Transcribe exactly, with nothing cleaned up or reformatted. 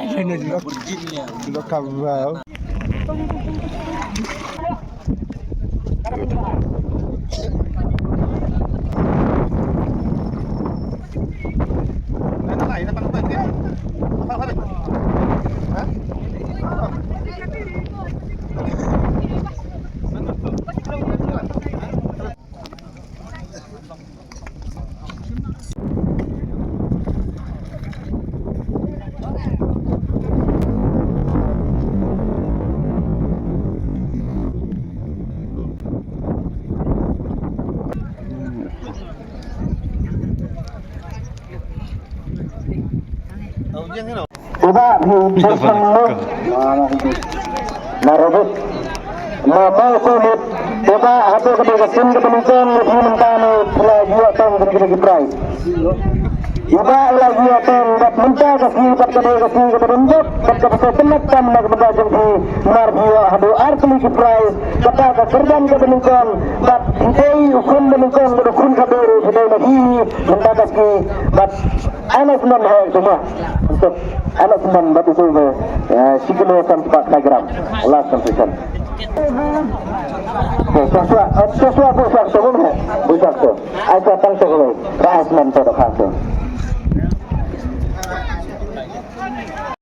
Lo ka bau. Uba hi Mita Jason Fana. Mo. Marabut. Mama ko hit. Uba hato ka ka sin ka penikan ni hi mentang ni pula jua tang ka ka prize. Iba la jua tang bad mynta ka sngi bad ka dei ka sngi kaba don jop bad kaba sngewtynnat tam na ka bynta jong phi. Namar phi ïoh haduh ar tylli ki prize kata ka kyrdan kaba nyngkong bad phi dei u khun ba nyngkong bad u khun kaba ru phi dei na hi mynta ka sngi bad ana snan ha semua untuk ana snan bad itu ke shi kilo san spah gram last competition. Sosua sosua busak tu busak tu. Ai sa tang tu. Ra snan tu dah tu.